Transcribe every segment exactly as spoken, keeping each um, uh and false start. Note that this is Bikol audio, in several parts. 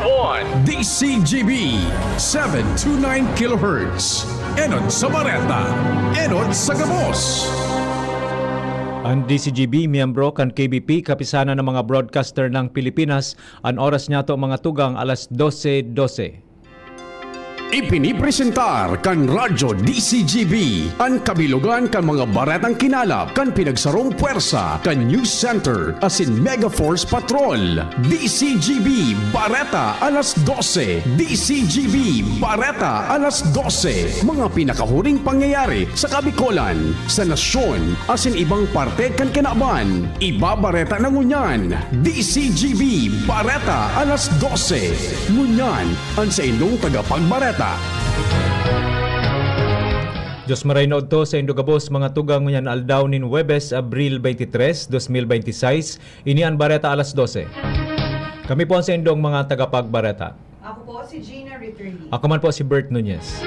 On D C G B, seven two nine kilohertz. Enot sa Bareta, enot sa Gabos. An D C G B, miyembro kan K B P, Kapisanan ng mga Broadcaster ng Pilipinas, an oras niyato, mga tugang, alas dose dose. Ipinipresentar kan Radyo D C G B an kabilogan kan mga baretang kinalap kan pinagsarong pwersa kan News Center asin Mega Force Patrol. D C G B Bareta alas dose. D C G B Bareta alas dose. Mga pinakahuring pangyayari sa Kabikolan, sa nasyon, asin ibang parte kan kinaban. Ibabareta na ngunyan, D C G B Bareta alas dose. Ngunyan, an saindong tagapagbareta. Diyos marhay na udto saindo gabos, mga tugang, ngunyan aldaw nin Huwebes, Abril twenty-three, dos mil bente y seis. Ini an Bareta alas dose. Kami po an saindong mga tagapagbareta. Ako po si Gina Ritterly. Ako man po si Bert Nunez.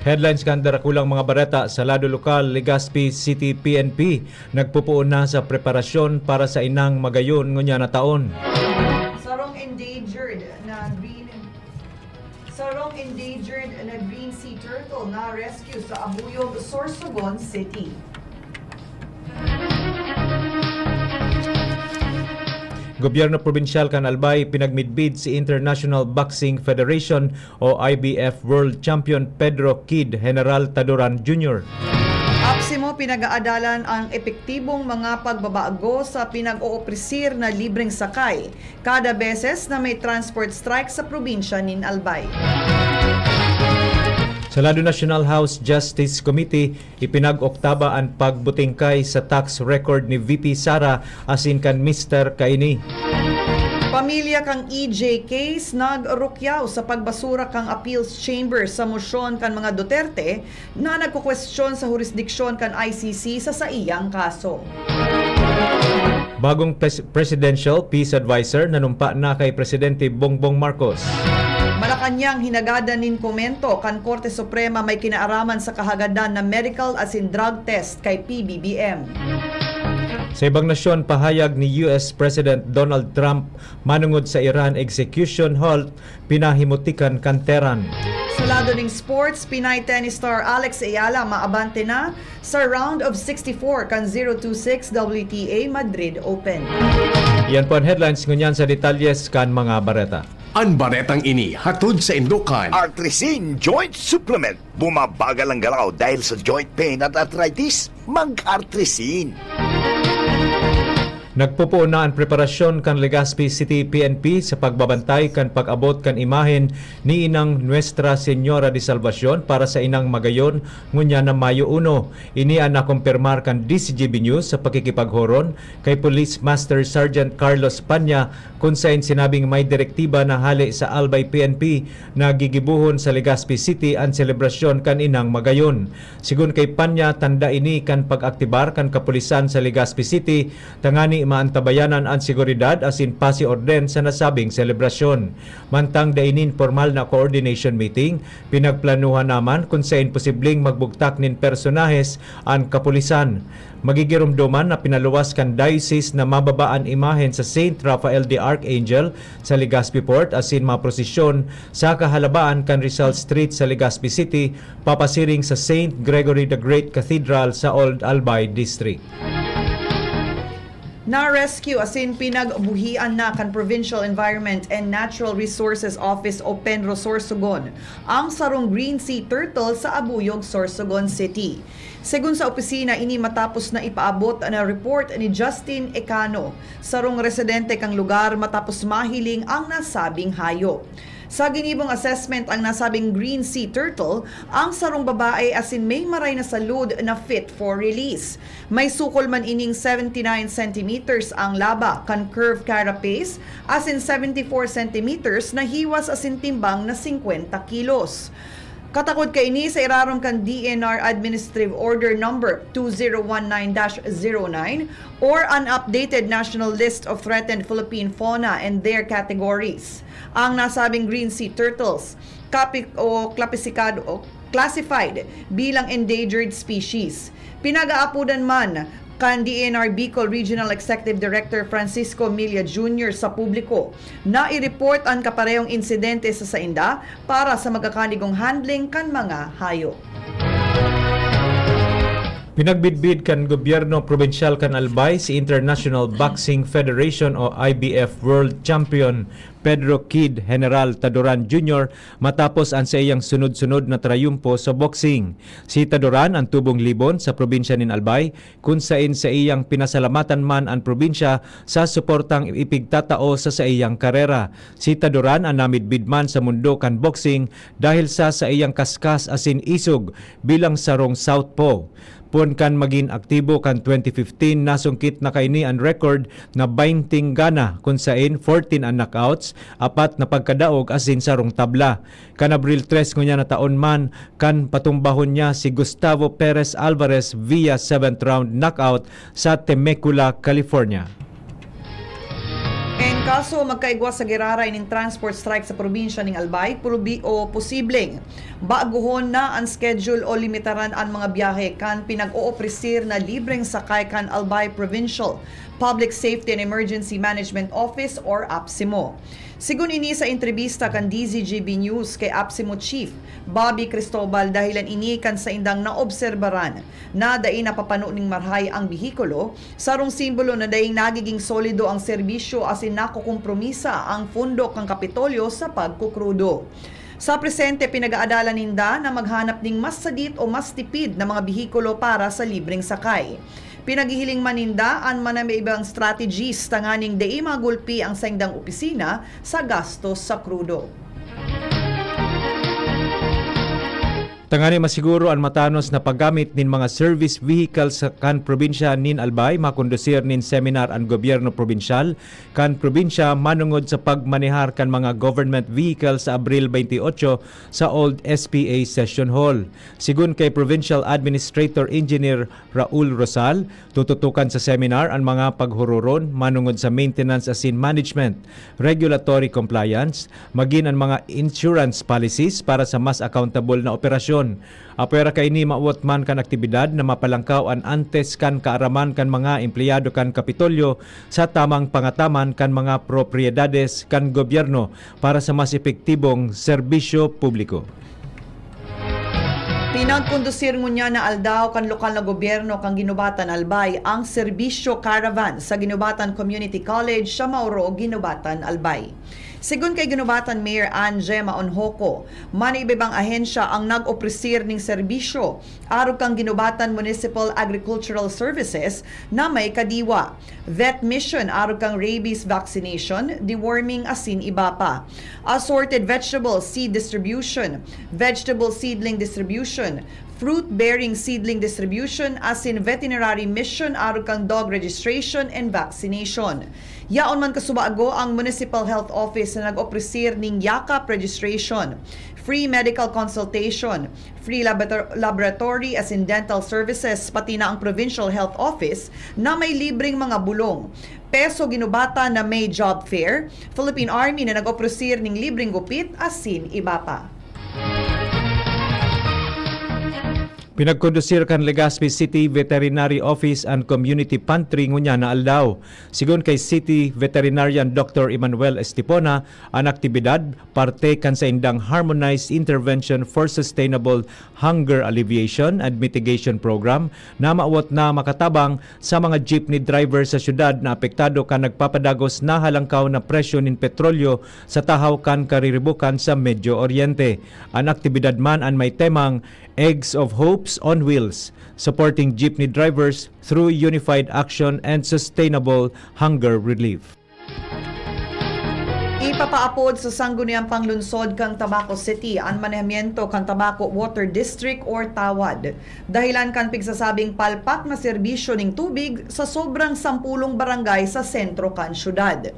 Headlines kan darakulang mga bareta sa lado lokal. Legazpi City P N P nagpupoon na sa preparasyon para sa inang magayon ngunyan na taon. Sarong endangered na green Sarong endangered na green sea turtle na rescue sa Abuyog, Sorsogon City. Gobyerno probinsyal kan Albay pinagmidbid si International Boxing Federation o I B F World Champion Pedro Kid General Taduran Junior. APSEMO pinag-aadalan ang epektibong mga pagbabago sa pinag-oopresir na libreng sakay kada beses na may transport strike sa probinsya nin Albay. Sa lado National House Justice Committee, ipinag-oktaba an pagbutingkay sa tax record ni V P Sara asin kan mister kaini. Pamilya kan E J case nagrukyaw sa pagbasura kan Appeals Chamber sa mosyon kan mga Duterte na nagkukwestiyon sa hurisdiksyon kan I C C sa saiyang kaso. Bagong pres-, presidential peace advisor nanumpa na kay Presidente Bongbong Marcos. Malacañang, hinagadan nin komento kan Korte Suprema may kinaaraman sa kahagadan na medical asin drug test kay P B B M. Sa ibang nasyon, pahayag ni U S President Donald Trump manongod sa Iran execution halt pinahimutikan kan Tehran. Sa lado ning sports, Pinay tennis star Alex Eala maabante na sa round of sixty-four kan zero two six W T A Madrid Open. Iyan po an headlines, ngunyan sa detalyes kan mga bareta. An baretang ini hatod saindo kan Artrisin Joint Supplement. Bumabagal ang galaw dahil sa joint pain at arthritis? Mag-Artrisin. Nagpupoon na an preparasyon kan Legazpi City P N P sa pagbabantay kan pag-abot kan imahen ni Inang Nuestra Señora de Salvacion para sa inang magayon ngunyan na Mayo uno. Ini an nakumpirmar kan D C G B News sa pakikipaghoron kay Police Master Sergeant Carlos Panya, kun saen sinabing may direktiba na hale sa Albay P N P na gigibohon sa Legazpi City an selebrasyon kan inang magayon. Sigon kay Panya, tanda ini kan pag-aktibar kan kapulisan sa Legazpi City tangani maantabayanan an seguridad asin pasi-orden sa nasabing selebrasyon. Mantang dai nin pormal na coordination meeting, pinagplanuhan na man kun saen posibleng magbugtak nin personahes an kapulisan. Magigiromdoman na pinaluwas kan diocese na mababa an imahen sa Saint Raphael the Archangel sa Legazpi Port asin maprosesyon sa kahalabaan kan Rizal Street sa Legazpi City, papasiring sa Saint Gregory the Great Cathedral sa Old Albay District. Na-rescue asin pinagbuhian na kan Provincial Environment and Natural Resources Office o PENRO Sorsogon ang sarong green sea turtle sa Abuyog, Sorsogon City. Segun sa opisina, ini matapos na ipaabot na report ni Justin Ecano, sarong residente kan lugar, matapos mahiling ang nasabing hayop. Sa ginibong assessment ang nasabing green sea turtle, ang sarong babae asin may maray na salud na fit for release. May sukol man ining seventy-nine centimeters ang laba kan curved carapace asin seventy-four centimeters na hiwas asin timbang na singkwenta kilos. Katakod kaini sa irarom kan D E N R Administrative Order Number two zero one nine dash zero nine or an updated National List of Threatened Philippine Fauna and their categories. Ang nasabing green sea turtles, kapi-, o klapisikado, o classified bilang endangered species. Pinag-aapodan man kan D E N R Bicol Regional Executive Director Francisco Milla Junior sa publiko na i-report an kaparehong insidente sa sainda para sa magkakanigong handling kan mga hayop. Pinagbidbid kan gobyerno probinsyal kan Albay si International Boxing Federation o I B F World Champion Pedro Kid General Taduran Junior matapos an saiyang sunod-sunod na trayumpo sa boxing. Si Taduran an tubong libon sa probinsya nin Albay, kun sain saiyang pinasalamatan man an probinsya sa suportang ipigtatao sa saiyang karera. Si Taduran an namidbid man sa mundo kan boxing dahil sa saiyang kaskas asin isog bilang sarong southpaw. Poon kan magin aktibo kan twenty fifteen, nasungkit na kaini an record na baynte gana, kun sain fourteen an knockouts, apat na pagkadaog asin sarong tabla. Kan Abril tres ngunyan na taon man, kan patumbahon niya si Gustavo Perez Alvarez via seventh round knockout sa Temecula, California. En kaso magkaigwa sa giraray nin transport strike sa probinsya ning Albay, pulubi o posibleng baguhon na an schedule o limitaran an mga biyahe kan pinag-oofresir na libreng sakay kan Albay Provincial Public Safety and Emergency Management Office or APSEMO. Sigon ini sa entrebista kan D Z G B News kay APSEMO Chief Bobby Cristobal, dahilan ini kan saindang naobserbaran na dai napapano ning marhay ang behikulo, sarong simbolo na daing nagiging solido ang serbisyo asin nakokompromisa ang pundok kan Kapitolyo sa pagkukrudo. Sa presente, pinag-aadalan ninda na maghanap ning mas sadit o mas tipid na mga behikulo para sa libreng sakay. Pinaghihiling man ninda an manamiibang strategies tanganing dai magulpi ang saindang opisina sa gastos sa krudo. Tangani masiguro an matanos na paggamit nin mga service vehicles sa kan probinsya nin Albay, makondusir nin seminar an gobyerno probinsyal kan probinsya manongod sa pagmanehar kan mga government vehicles sa Abril twenty-eight sa Old S P A Session Hall. Sigon kay Provincial Administrator Engineer Raul Rosal, tututukan sa seminar an mga paghururon manongod sa maintenance asin management, regulatory compliance, magin an mga insurance policies para sa mas accountable na operasyon. Apwera kaini, mawot man kan aktibidad na mapalangkaw an antes kan kaaraman kan mga empleyado kan Kapitolyo sa tamang pangataman kan mga propiedades kan gobyerno para sa mas epektibong serbisyo publiko. Pinagkondusir ngunyan na aldaw kan lokal na gobyerno kan Guinobatan, Albay, ang Serbisyo Caravan sa Guinobatan Community College sa Mauro, Guinobatan, Albay. Sigon kay Guinobatan Mayor Ann Gemma Onhoco, maniiba-ibang ahensya ang nag-opresir ning serbisyo arog kan Guinobatan Municipal Agricultural Services na may kadiwa, vet mission arog kan rabies vaccination, deworming asin iba pa, assorted vegetable seed distribution, vegetable seedling distribution, fruit-bearing seedling distribution asin veterinary mission arog kan dog registration and vaccination. Yaon man kasubago ang Municipal Health Office na nag-opresir ning yakap registration, free medical consultation, free laborator-, laboratory asin dental services, pati na ang Provincial Health Office na may libreng mga bulong, Peso Guinobatan na may job fair, Philippine Army na nag-opresir ning libreng gupit asin iba pa. Pinagkondusir kan Legazpi City Veterinary Office an Community Pantry ngunyan na aldaw. Sigon kay City Veterinarian Doctor Emmanuel Estipona, an aktibidad parte kan saindang Harmonized Intervention for Sustainable Hunger Alleviation and Mitigation Program na mawot na makatabang sa mga jeepney driver sa syudad na apektado kan nagpapadagos na halangkaw na presyo nin petrolyo sa tahaw kan kariribukan sa Medio Oriente. An aktibidad man an may temang Eggs of Hopes on Wheels, supporting jeepney drivers through unified action and sustainable hunger relief. Ipapaapod sa Sangguniang Panglungsod kan Tabaco City an manehamiento kan Tabaco Water District or TAWAD, dahilan kan pigsasabing palpak na serbisyo ning tubig sa sobrang sampulong barangay sa sentro kan syudad.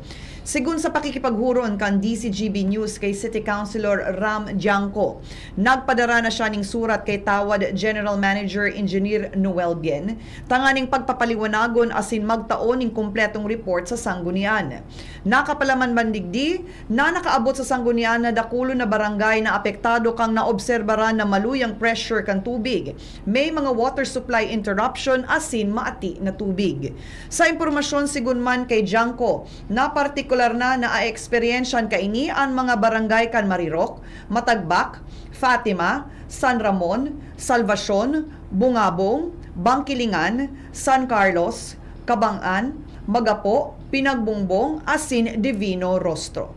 Sigon sa pakikipaghuron kan D Z G B News kay City Councilor Ram Diangco, nagpadara na siya ning surat kay Tawad General Manager Engineer Noel Bien tanganing pagpapaliwanagon asin magtao ning kompletong report sa sanggunian. Nakapalaman man digdi na nakaabot sa sanggunian na dakulon na barangay na apektado kan naobserbaran na maluyang pressure kan tubig, may mga water supply interruption asin maati na tubig. Sa impormasyon, sigon man kay Diangco, na partikular na naeeksperyensyahan kaini an mga barangay kan Marirok, Matagbak, Fatima, San Ramon, Salvacion, Bungabong, Bangkilingan, San Carlos, Cabangan, Magapo, Pinagbongbong asin Divino Rostro.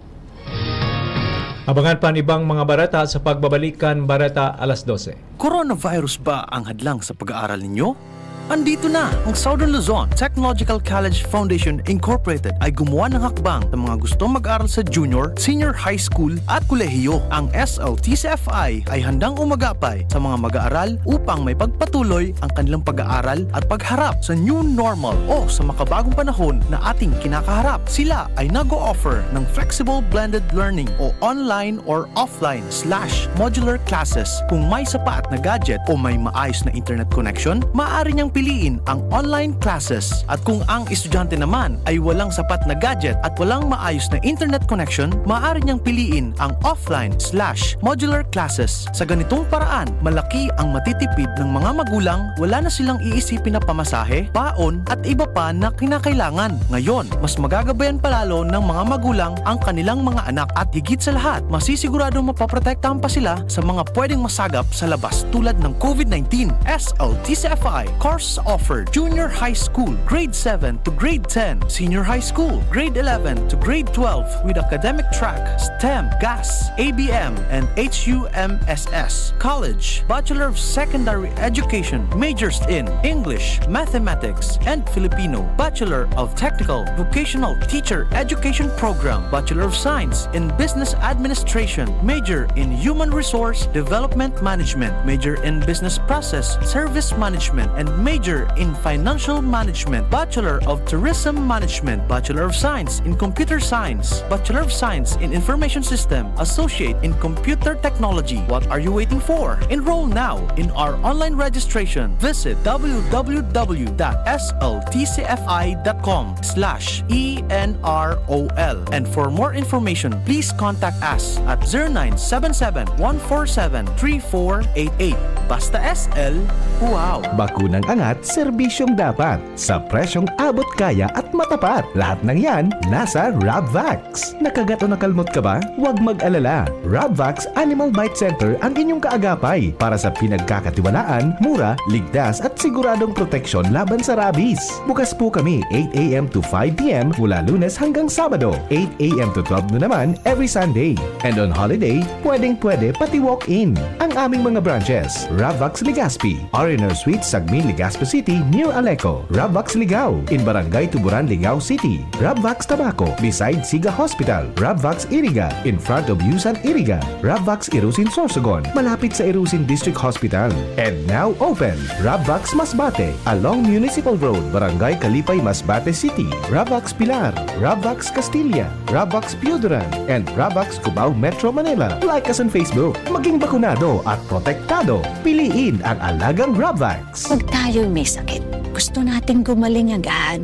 Abangan pa ang ibang mga bareta sa pagbabalik kan Bareta alas dose. Coronavirus ba ang hadlang sa pag-aaral ninyo? Andito na! Ang Southern Luzon Technological College Foundation Incorporated ay gumawa ng hakbang sa mga gustong mag-aral sa junior, senior high school at kolehiyo. Ang S L T C F I ay handang umagapay sa mga mag-aaral upang may pagpatuloy ang kanilang pag-aaral at pagharap sa new normal o sa makabagong panahon na ating kinakaharap. Sila ay nag-o-offer ng flexible blended learning o online or offline slash modular classes. Kung may sapat na gadget o may maayos na internet connection, maaari niyang piliin ang online classes. At kung ang estudyante naman ay walang sapat na gadget at walang maayos na internet connection, maaari niyang piliin ang offline slash modular classes. Sa ganitong paraan, malaki ang matitipid ng mga magulang, wala na silang iisipin na pamasahe, baon at iba pa na kinakailangan. Ngayon, mas magagabayan palalo ng mga magulang ang kanilang mga anak at higit sa lahat, masisiguradong mapoprotektahan pa sila sa mga pwedeng masagap sa labas tulad ng COVID nineteen. S L T C F I course offered: Junior High School, Grade seven to Grade ten, Senior High School, Grade eleven to Grade twelve with academic track STEM, GAS, A B M, and H U M S S. College, Bachelor of Secondary Education, majors in English, Mathematics, and Filipino, Bachelor of Technical Vocational Teacher Education Program, Bachelor of Science in Business Administration, major in Human Resource Development Management, major in Business Process Service Management, and major in Financial Management, Bachelor of Tourism Management, Bachelor of Science in Computer Science, Bachelor of Science in Information System, Associate in Computer Technology. What are you waiting for? Enroll now in our online registration. Visit w w w dot s l t c f i dot com slash e n r o l. And for more information, please contact us at zero nine seven seven, one four seven, three four eight eight. Basta S L, wow! Bakunang angat, serbisyong dapat. Sa presyong abot kaya at matapat. Lahat ng yan, nasa Rabvax. Nakagat o nakalmot ka ba? Huwag mag-alala. Rabvax Animal Bite Center ang inyong kaagapay para sa pinagkakatiwalaan, mura, ligtas at siguradong proteksyon laban sa rabies. Bukas po kami eight a m to five p m mula Lunes hanggang Sabado, eight a m to twelve noon naman every Sunday. And on holiday, pwedeng-pwede pati walk-in. Ang aming mga branches, Rabvax Legazpi, R and R Suite, Sagmin, Legazpi City, near Aleco, Rabvax Ligao, in Barangay Tuburan, Ligao City, Rabvax Tabaco, beside Siga Hospital, Rabvax Iriga, in front of Yusan Iriga, Rabvax Irusin Sorsogon, malapit sa Irusin District Hospital. And now open, Rabvax Masbate, along Municipal Road, Barangay Kalipay, Masbate City, Rabvax Pilar, Rabvax Castilla, Rabvax Pioduran, and Rabvax Cubao, Metro Manila. Like us on Facebook. Maging bakunado at protektado. Piliin ang alagang Rabvax. Pag tayo'y may sakit, gusto nating gumaling agad.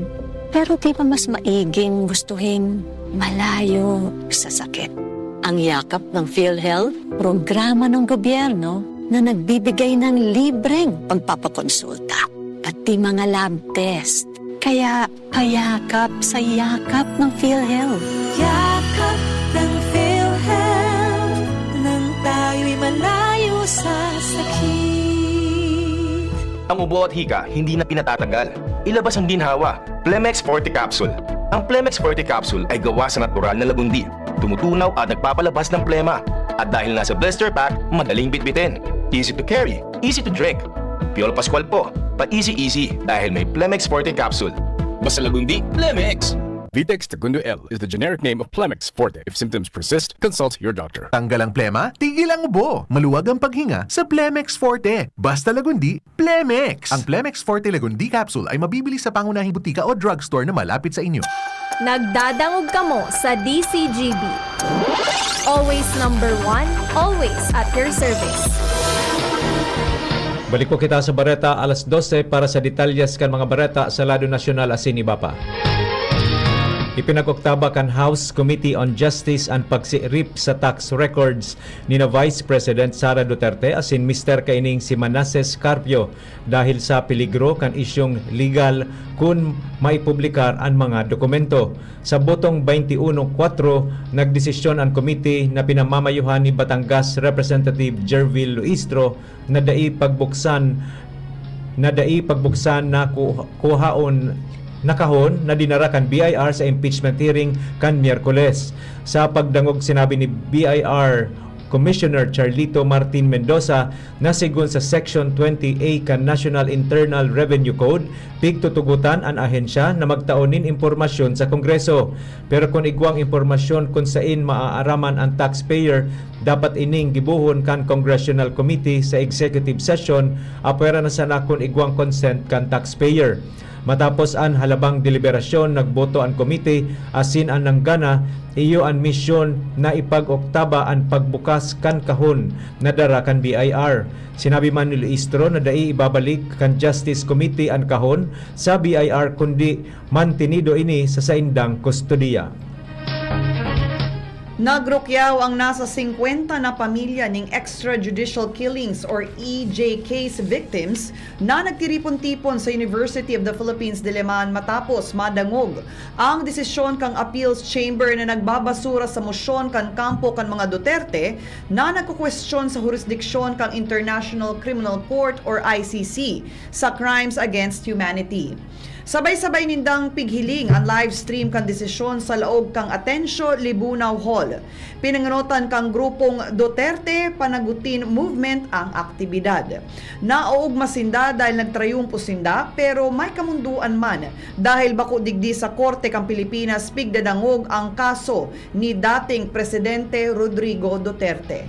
Pero di ba mas maiging gustuhin malayo sa sakit? Ang yakap ng PhilHealth, programa ng gobyerno na nagbibigay ng libreng pagpapakonsulta, pati mga lab test. Kaya payakap sa yakap ng PhilHealth. Yakap ng PhilHealth, nang tayo'y malayo sa sakit. Ang ubo at hika hindi na pinatatagal. Ilabas ang ginhawa. Plemex Forte Capsule. Ang Plemex Forte Capsule ay gawa sa natural na lagundi. Tumutunaw at nagpapalabas ng plema. At dahil nasa blister pack, madaling bitbitin. Easy to carry, easy to drink. Piolo Pascual po, pa-easy-easy dahil may Plemex Forte Capsule. Basta lagundi, Plemex! Vitex Segundo L is the generic name of Plemex Forte. If symptoms persist, consult your doctor. Tanggal ang plema, tigil ang ubo, maluwag ang paghinga sa Plemex Forte. Basta lagundi, Plemex! Ang Plemex Forte Lagundi Capsule ay mabibili sa pangunahing butika o drugstore na malapit sa inyo. Nagdadangog kamo sa D C G B. Always number one, always at your service. Balik po kita sa bareta alas dose para sa detalyes kan mga bareta sa lado nasyonal asin iba pa. Ipinag-oktaba kan House Committee on Justice an pagsirip sa tax records ni na Vice President Sara Duterte asin mister kaining si Manases Carpio dahil sa peligro kan isyung legal kun maipublikar an mga dokumento. Sa botong twenty-one four, nagdesisyon an komite na pinamamayuhan ni Batangas Representative Jervil Luistro na dai pagbuksan na dai pagbuksan na ku- kuhaon na kahon na dinara kan B I R sa impeachment hearing kan Miyerkules. Sa pagdangog, sinabi ni B I R Commissioner Charlito Martin Mendoza na segun sa Section twenty A kan National Internal Revenue Code, pigtutugotan an ahensya na magtao nin impormasyon sa Kongreso. Pero kun igwang impormasyon kun sain maaaraman an taxpayer, dapat ining gibohon kan Congressional Committee sa executive session, apwera na sana kun igwang consent kan taxpayer. Matapos an halabang deliberasyon, nagboto an komite asin an nanggana, iyo an misyon na ipag-oktaba an pagbukas kan kahon na dara kan B I R. Sinabi man ni Luistro na dai ibabalik kan Justice Committee an kahon sa B I R kundi mantenido ini sa saindang kustodiya. Nagrukyaw ang nasa singkwenta na pamilya ning extrajudicial killings or E J Ks victims na nagtiripon-tipon sa University of the Philippines Diliman matapos madangog ang desisyon kan Appeals Chamber na nagbabasura sa mosyon kan kampo kan mga Duterte na nagkukwestiyon sa hurisdiksyon kan International Criminal Court or I C C sa crimes against humanity. Sabay-sabay nindang pighiling an live stream kan desisyon sa laog kan Atencio Libunao Hall. Pinangenotan kan grupong Duterte Panagutin Movement ang aktibidad. Naoogma sinda dahil nagtrayumpo sinda, pero may kamundoan man dahil bako digdi sa korte kan Pilipinas pigdadangog ang kaso ni dating Presidente Rodrigo Duterte.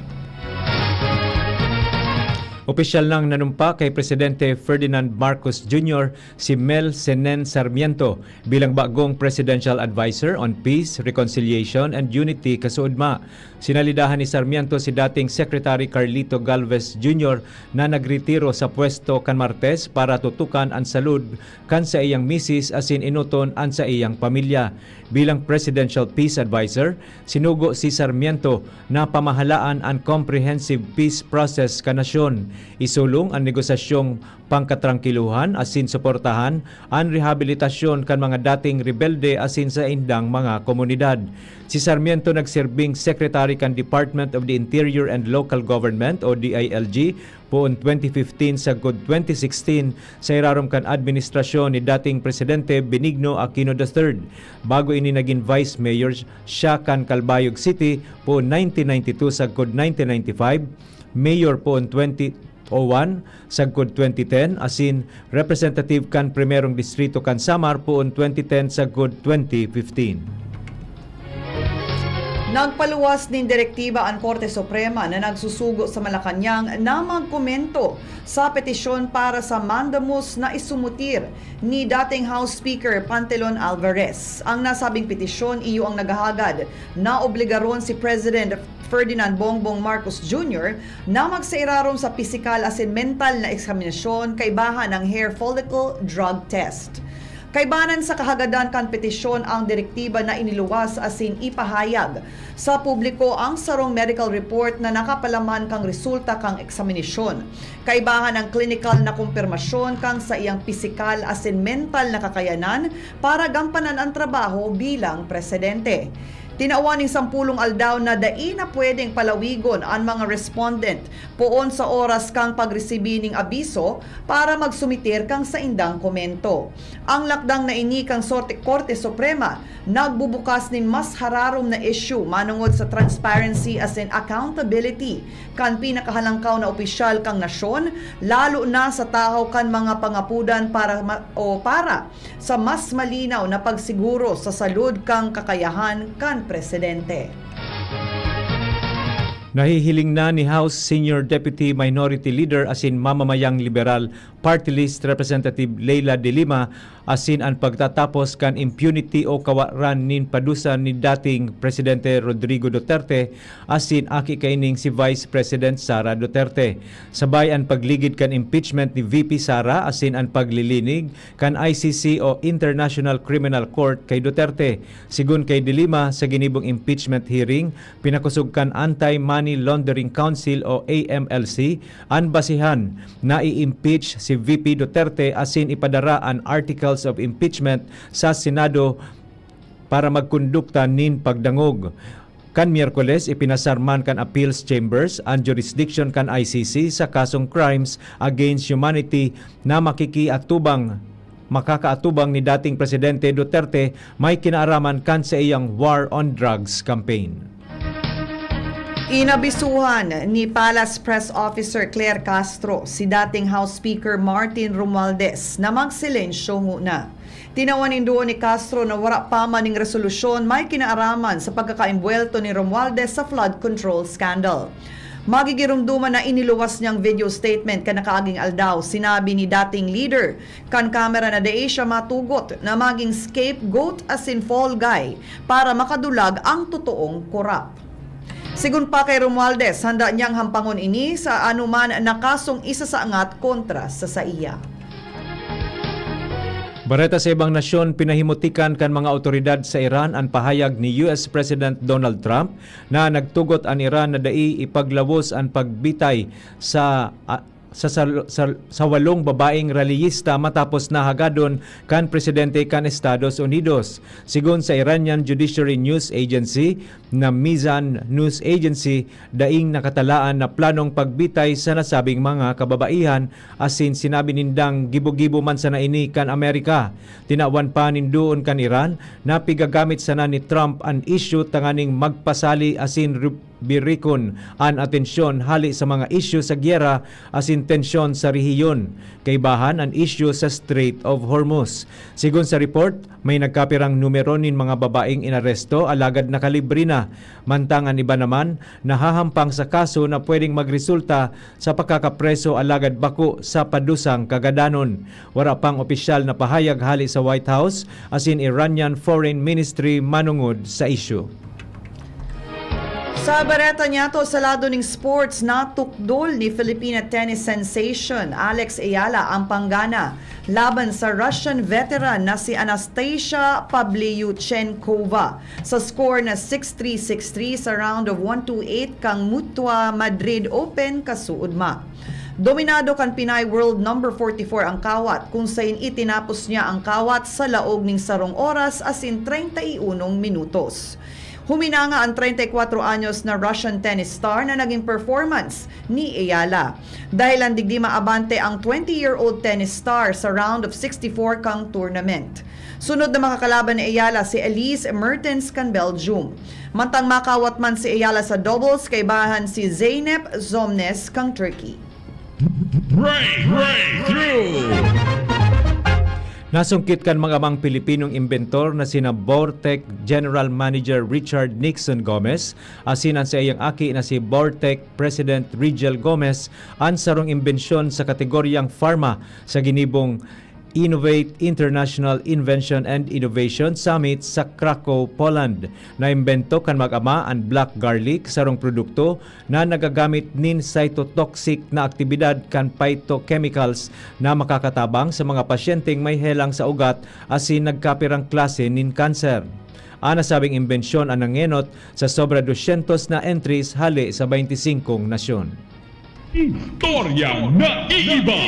Opisyal nang nanumpa kay Presidente Ferdinand Marcos Junior si Mel Senen Sarmiento bilang bagong Presidential Advisor on Peace, Reconciliation and Unity kasuodma. Sinalidahan ni Sarmiento si dating Secretary Carlito Galvez Junior na nagretiro sa pwesto kan Martes para tutukan an salud kan saiyang misis asin enoton an saiyang pamilya. Bilang Presidential Peace Advisor, sinugo si Sarmiento na pamahalaan an comprehensive peace process kan nasyon, isulong an negosasyong pangkatrangkilohan asin suportahan an rehabilitasyon kan mga dating rebelde asin saindang mga komunidad. Si Sarmiento nagserbing Secretary kan Department of the Interior and Local Government o D I L G poon twenty fifteen sagkod twenty sixteen sa irarom kan administrasyon ni dating Presidente Benigno Aquino the third. Bago ini nagin Vice Mayor siya kan Calbayog City poon nineteen ninety-two sagkod nineteen ninety-five, Mayor poon twenty oh one sagkod twenty ten, asin Representative kan Primerong Distrito kan Samar poon twenty ten sagkod twenty fifteen. Nagpaluwas nin direktiba an Korte Suprema na nagsusugo sa Malacañang na magkomento sa petisyon para sa mandamus na isumutir ni dating House Speaker Pantelon Alvarez. Ang nasabing petisyon iyo ang naghahagad na obligaron si President Ferdinand Bongbong Marcos Junior na magsairarom sa pisikal asin mental na eksaminasyon kaibahan ng hair follicle drug test. Kaibanan sa kahagadan kan petisyon ang direktiba na iniluwas asin ipahayag sa publiko ang sarong medical report na nakapalaman kan resulta kan eksaminasyon. Kaibahan ang klinikal na kumpirmasyon kan saiyang pisikal asin mental na kakayanan para gampanan ang trabaho bilang presidente. Tinawan nin sampulong aldaw na dai na pwedeng palawigon an mga respondent poon sa oras kan pagresibi nin abiso para magsumiter kan saindang komento. Ang lakdang na ini kan Sorte-, Korte Suprema nagbubukas nin mas hararom na isyu manongod sa transparency asin accountability kan pinakahalangkaw na opisyal kan nasyon, lalo na sa tahaw kan mga pangapodan para ma-, o para sa mas malinaw na pagsiguro sa salud kan kakayahan kan presidente. Nahihiling na ni House Senior Deputy Minority Leader asin mamamayang Liberal Party List Representative Leila de Lima asin an pagtatapos kan impunity o kawaran nin padusa ni dating Presidente Rodrigo Duterte asin aki kaining si Vice President Sara Duterte. Sabay an pagligid kan impeachment ni V P Sara asin an paglilinig kan I C C o International Criminal Court kay Duterte. Sigon kay De Lima, sa ginibong impeachment hearing, pinakosog kan Anti-Money Laundering Council o A M L C an basihan na i-impeach si V P Duterte asin ipadara an articles of impeachment sa Senado para magkondukta nin pagdangog. Kan Miyerkules, ipinasar man kan Appeals Chambers an jurisdiction kan I C C sa kasong crimes against humanity na makikiatubang, makakaatubang ni dating Presidente Duterte may kinaaraman kan saiyang war on drugs campaign. Inabisuhan ni Palace Press Officer Claire Castro si dating House Speaker Martin Romualdez na magsilensyo nguna. Tinawan nin duon ni Castro na wara pa man ning resolusyon may kinaaraman sa pagkakaimbwelto ni Romualdez sa flood control scandal. Magigiromdoman na iniluwas niyang video statement kan nakaaging aldaw. Sinabi ni dating leader kan Kamara na dai siya matugot na maging scapegoat asin fall guy para makadulag ang totoong korap. Sigon pa kay Romualdez, handa niyang hampangon ini sa anuman na kasong isasangat kontra sa saiya. Bareta sa ibang nasyon, pinahimutikan kan mga awtoridad sa Iran an pahayag ni U S President Donald Trump na nagtugot an Iran na dai ipaglawos an pagbitay sa, a-, sa, sa, sa, sa walong babaeng rallyista matapos na hagadon kan presidente kan Estados Unidos. Sigon sa Iranian Judiciary News Agency na Mizan News Agency, daing nakatalaan na planong pagbitay sa nasabing mga kababaihan, asin sinabi nindang gibo-gibo man sana ini kan Amerika. Tinawan pa nin duon kan Iran na pigagamit sana ni Trump an isyu tanganing magpasali asin ru-, birikon an atensyon hali sa mga isyu sa giyera asin tensyon sa rehiyon, kaibahan an isyu sa Strait of Hormuz. Sigon sa report, may nagkapirang numero nin mga babaeng inaresto alagad nakalibre na, mantang an iba naman nahahampang sa kaso na pwedeng magresulta sa pagkakapreso alagad bako sa padusang kagadanon. Wara pang opisyal na pahayag hale sa White House asin Iranian Foreign Ministry manongod sa isyu. Sa bareta niyato, sa lado ning sports, natukdol ni Filipina tennis sensation Alex Eala ang panggana laban sa Russian veteran na si Anastasia Pavlyuchenkova sa score na six three, six three sa round of one two eight kan Mutua Madrid Open kasuodma. Dominado kan Pinay World number forty-four ang kawat, kung sain itinapos niya ang kawat sa laog ning sarong oras asin treinta y unong minutos. Huminanga an treinta y cuatro anyos na Russian tennis star na naging performance ni Eala. Dahilan digdi maabante ang twenty-year-old tennis star sa round of sixty-four kang tournament. Sunod na makakalaban ni Eala si Elise Mertens kan Belgium. Mantang makawat man si Eala sa doubles, kaibahan si Zeynep Zomnes kang Turkey. Break, breakthrough! Nasungkit kan mag-amang Pilipinong imbentor na sina Bortec General Manager Richard Nixon Gomez asin an saiyang aki na si Bortec President Rigel Gomez an sarong imbensyon sa kategoryang pharma sa ginibong Innovate International Invention and Innovation Summit sa Krakow, Poland. Naimbento kan mag-ama an black garlic, sarong produkto na nagagamit nin cytotoxic na aktibidad kan phytochemicals na makakatabang sa mga pasyenteng may helang sa ugat asin nagkapirang klase nin kanser. An nasabing imbensyon an nangenot sa sobra dosyentos na entries hale sa baynte singkong nasyon. Istoryang naiiba.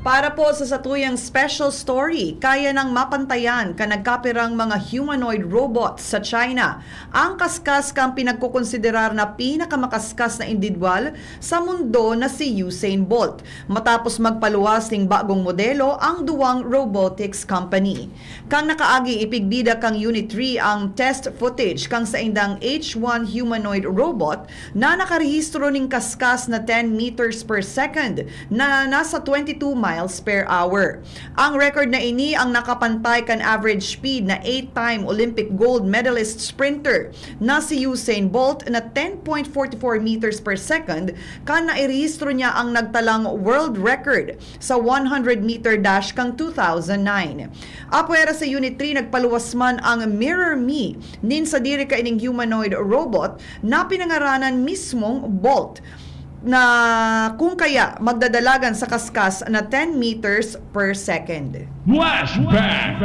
Para po sa satuyang special story, kaya nang mapantayan kan nagkapirang mga humanoid robots sa China ang kaskas kan pinagkokonsiderar na pinakamakaskaskas na indibidwal sa mundo na si Usain Bolt, matapos magpaluwas ning bagong modelo ang duwang robotics company. Kan nakaagi, ipigbida kan Unit three ang test footage kan saindang H one humanoid robot na nakarehistro nin kaskas na ten meters per second na nasa twenty-two miles miles per hour. Ang record na ini ang nakapantay kan average speed na eight-time Olympic gold medalist sprinter na si Usain Bolt na ten point forty-four meters per second kan nairehistro niya ang nagtalang world record sa one hundred meter dash kan two thousand nine. Apwera sa Unit three, nagpaluwas man ang Mirror Me nin sadiri kaining humanoid robot na pinangaranan mismong Bolt, na kung kaya magdadalagan sa kaskas na ten meters per second. Flashback!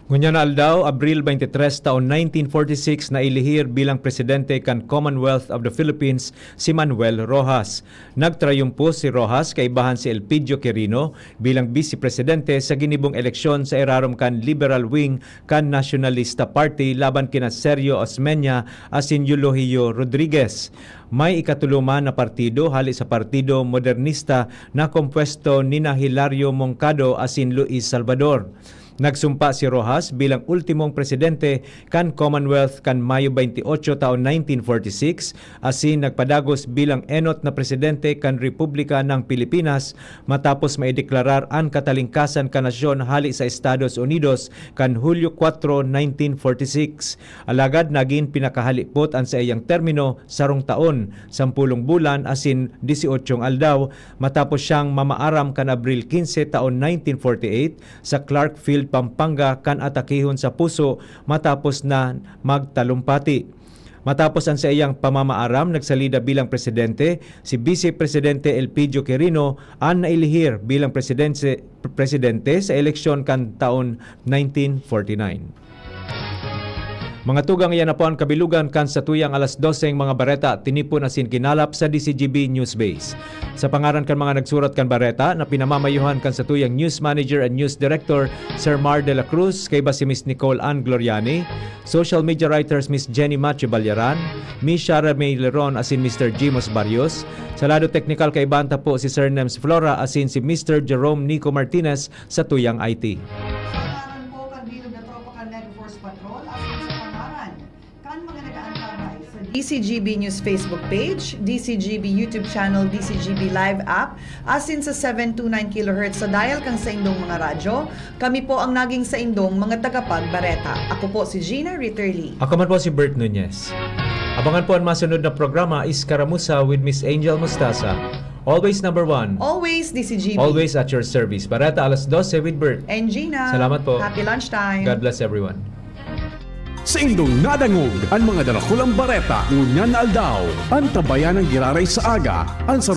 Ngunyan na aldaw, Abril twenty-three, taon nineteen forty-six, nailihir bilang presidente kan Commonwealth of the Philippines si Manuel Roxas. Nagtrayumpo si Roxas kaibahan si Elpidio Quirino bilang bise-presidente sa ginibong eleksyon sa irarom kan Liberal Wing kan Nationalista Party laban kina Sergio Osmeña asin Eulogio Rodriguez. May ikatulo man na partido hali sa Partido Modernista na kompuesto nina Hilario Moncado asin Luis Salvador. Nagsumpa si Roxas bilang ultimong presidente kan Commonwealth kan Mayo twenty-eight taon nineteen forty-six, asin nagpadagos bilang enot na presidente kan Republika ng Pilipinas matapos maideklarar an katalingkasan kan nasyon hali sa Estados Unidos kan Hulyo kuwatro, nineteen forty-six. Alagad nagin pinakahalipot an saiyang termino, sarong taon, sampulong bulan asin disyotsyong aldaw, matapos siyang mamaaram kan Abril quince taon nineteen forty-eight sa Clark Field, Pampanga, kan atakehon sa puso matapos na magtalumpati. Matapos an saiyang pamamaaram, nagsalida bilang presidente si Bise Presidente Elpidio Quirino, an nailihir bilang presidense-, presidente sa eleksyon kan taon nineteen forty-nine. Mga tugang, iyan na po an kabilugan kan satuyang alas doseng mga bareta, tinipon asin kinalap sa D C G B News Base. Sa pangaran kan mga nagsurat kan bareta na pinamamayuhan kan satuyang news manager and news director, Sir Mar de la Cruz, kaiba si Miss Nicole Ann Gloriani, social media writers Miss Jenny Macho Ballaran, Miss Shara May Leron asin Mister Jimos Barrios. Sa lado teknikal, kaibahan ta po si Sir Nems Flora asin si Mister Jerome Nico Martinez sa tuyang I T. Sa ngaran po kan bilog na tropa kan Mega Force Patrol, asin sa pangaran kan mga nag-aantabay sa D C G B News Facebook page, D C G B YouTube channel, D C G B Live app, asin sa seven two nine kilohertz sa dial kan saindong mga radyo, kami po ang naging saindong mga tagapagbareta. Ako po si Gina Ritterly. Ako man po si Bert Nunez. Abangan po an masunod na programa, Iskaramuza with Miss Angel Mostaza. Always number one. Always D C G B. Always at your service. Bareta alas dose with Bert. And Gina. Salamat po. Happy lunchtime. God bless everyone. Saindong nadangog an mga darakulang bareta ngunyan na aldaw. Antabayan ang giraray sa aga, an sa